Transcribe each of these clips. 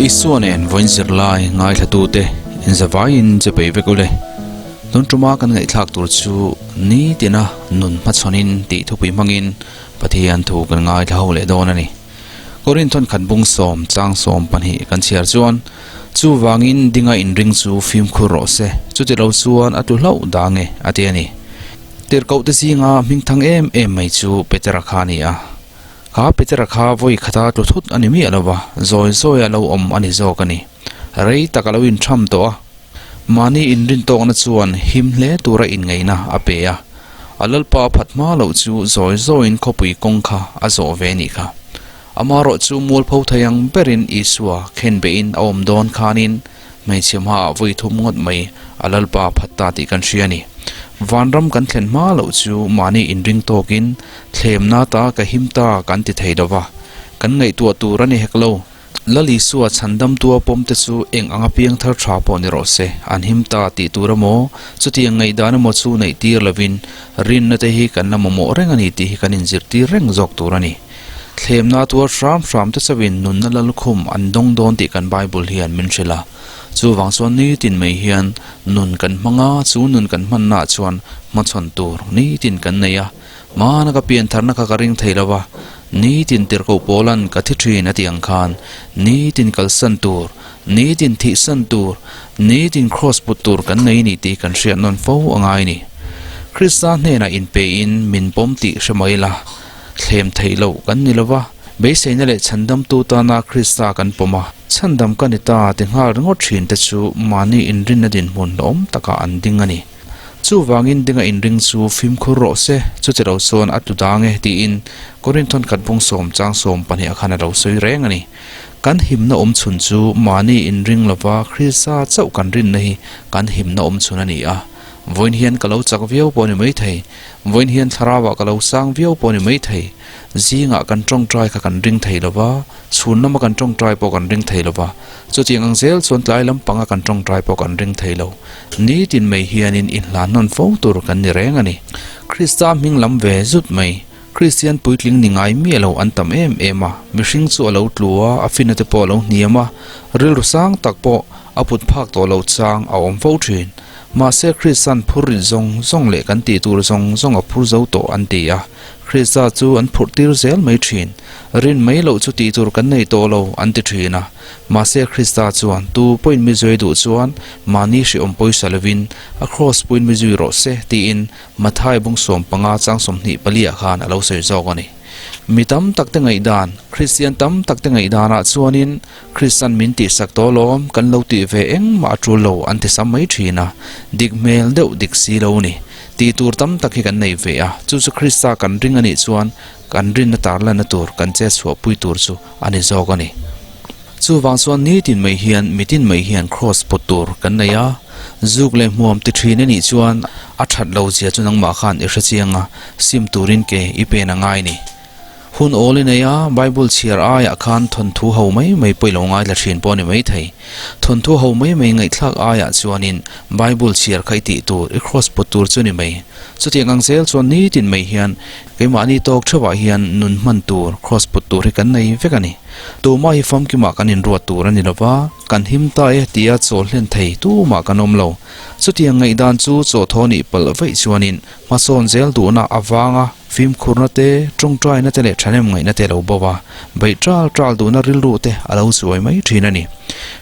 Isua nen vawiin zirlai ngaithlatute inzavaiin che peih vek ule. Tun tuma kan ngaihthlak tur chu nitina nun hmachhawnin tih thupui hmangin Pathian thu kan ngaithla ho leh dawn a ni. Korinth thawnkhat bung sawm chang 12 kan chhiar chuan, Chuvangin dinga inring chu fimkhur rawh se, chuti lo chuan a tlu hlauh dang e, a ti a ni. Tirhkohte zinga hmingthang em em mai chu Petera kha a ni a. Kha Petera kha vawi khata tlu thut a ni miah lo va, zawi zawi a lo awm a ni zawk a ni. Rei tak a lo intham tawh a. Mahni inrintawkna chuan him hle tura inngeihna a pe a. A lalpa phat hma loh chu zawi zawiin khawpui kawng kha a zawh ve nih kha. Amaherawh chu mualpho thei ang berin Isua khenbehin a awm dawn khanin hmeichhe hmaah vawi thum ngawt mai a lalpa phat ta tih kan hria a ni. Vanram kan thlen hma loh chu mahni inring tawkin thlemna ta ka him ta kan ti thei lova, kan ngaihtuah tur a ni hek lo. Lal Isua chhandamtua pawmte chu eng anga piang thar tha pawh ni rawh se, an him ta tih tur emaw, chutiang ngaihdan emaw chu neih tir lovin rinna te hi kan la mamawh reng a ni tih hi kan inzirtir reng zawk tur a ni. Thlemna tuar hram hram te chauhin nunna lalkhum an dawng dawn tih kan Bible hian min hrilh a. Chuvang chuan nitin mai hian nun kan hmang a, chu nun kan hmannaah chuan hmachhawn tur nitin kan nei a. Hmana ka piantharna kha ka ring thei lo va, nitin tirhkoh pawlan ka thi thin a tih ang khan, nitin kalsan tur, nitin thihsan tur, nitin kraws put tur kan nei ni tih kan hriat nawn fo a ngai ni. Krista hnenah inpein min pawm tih hre mai la, thlem theih loh kan ni lo va, beiseina leh chhandamtu tana Krista kan pawm a, chhandam ka ni ta ti nghal ringawt thin te chu mahni inrinna dinhmun hlawm takah an ding a ni. Chuvangin dinga inring chu fimkhur rawh se, chuti lo chuan a tlu dang e, tiin Korinth thawnkhat bung sawm chang 12 ah khan a lo sawi reng a ni. Kan himna awm chhun chu mahni inring lova Krista chauh kan rinna hi kan himna awm chhun a ni a. Vawiin hian ka lo chak viau pawh a ni maithei, vawiin hian thlarauah ka lo sang viau pawh a ni maithei. Zingah kan tawngtai kha kan ring thei lova, chhun lama kan tawngtai pawh kan ring thei lova, chutiang ang zel chuan tlai lampanga kan tawngtai pawh kan ring thei lo. Nitin mai hianin inhlan nawn fo tur kan ni reng a ni. Krista hming lam ve zut mai, Kristian puitling ni ngai miah lo an tam em em a, mihring chu a lo tlu a, a fina te pawh a lo hniam a, rilru sang tak pawh a put phak tawh lo chang a awm fo thin. Mahse Kristan phur rit zawng zawng leh kan tih tur zawng zawng a phur zo tawh an ti a, Krista chu an phurh tir zel mai thin. Rin mai loh chu tih tur kan nei tawh lo an ti thin a. Mahse Krista chuan tu pawhin mi zui duh chuan mahni hrehawm pawisa lovin a kraws puiin mi zui rawh se tiin Mathai bung 15 chang 24 ah khan a lo sawi zawk a ni. Mi tam tak te ngaihdan, Kristian tam tak te ngaihdanah chuanin Kristan min tihsak tawh lawm kan lo tih ve engmah a tul lo an ti sam mai thin a, dik hmel deuh dik si lo ni. Tih tur tam tak hi kan nei ve a, chu chu Krista kan ring a nih chuan kan rinna tarlanna tur kan chet chhuahpui tur chu a ni zawk a ni. Chuvang chuan nitin mai hian mitin mai hian kraws put tur kan nei a, zuk leh hmuam ti thin a nih chuan a that lo zia chu nangmah khan i hrechiang a, sim turin ke i pen a ngai ni. Hun awl i nei a, Bible chhiar aiah khan thawnthu ho mai mai pawh i lo ngaithla thin pawh a ni maithei. Thawnthu ho mai mai ngaihthlak aiah chuanin Bible chhiar kha i tih tur, i cross put tur chu ni mai. Chutiang ang zel chuan nitin mai hian keimahni tawk theuhah hian nun hman tur, cross put tur hi kan nei vek a ni. Tumah hi famkimah kan inruat tur a ni lova, kan him ta e tia chawl hlen thei tumah kan awm lo. Chutiang ngaihdan chu chawhthaw nih palh vaih chuanin hmasawn zel duhna avanga Fimkhurna te, tawngtaina te leh thahnem ngaihna te a lo bo a, beih ṭal ṭal duhna rilru te a lo zuai mai ṭhin a ni.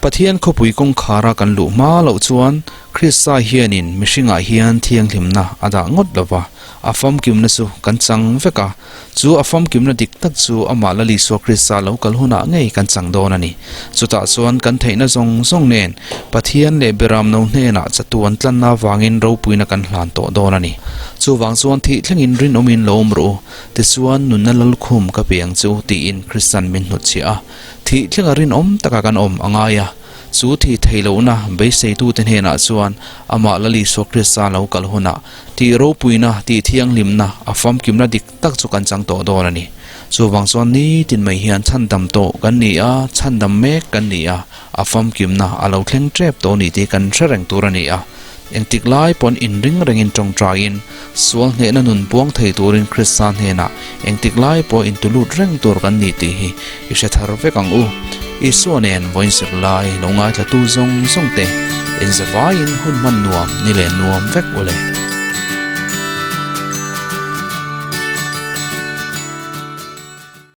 Pathian khawpui kawngkhara kan luh hma loh chuan Krista hianin mihringah hian thianghlimna a dah ngawt lo va, a famkimna chu kan chang vek a, chu a famkimna dik tak chu amah Lal Isua Krista lo kal hunah ngei kan chang dawn a ni. Chutah chuan kan theihna zawng zawng nen Pathian leh Beramno hnenah chatuan tlanna avangin ropuina kan hlan tawh dawn a ni. Chuvang chuan thih thlengin rinawmin lo awm rawh u, tichuan nunna lalkhum ka pe ang che u tiin Kristan min hnutchhiah a. Thih thlenga rinawm taka kan awm a ngai a, chu thih theih lohna beiseitute hnenah chuan amah Lal Isua Krista lo kal hunah tih ropuina, tih thianghlimna, a famkimna dik tak chu kan chang tawh dawn a ni. Chuvang chuan nitin mai hian chhandam tawh kan ni a, chhandam mek kan ni a, a famkimna a lo thleng tep tawh ni tih kan hre reng tur a ni a. Engtik lai pawn inring rengin tawngtaiin, sual hnehna nun buang thei turin Krista hnenah engtik lai pawh intulut reng tur kan ni tih hi i hre thar vek ang u. Isua nen vawiin zirlai lo ngaithlatu zawng zawng te inzavaiin hun hman nuam ni leh nuam vek u le.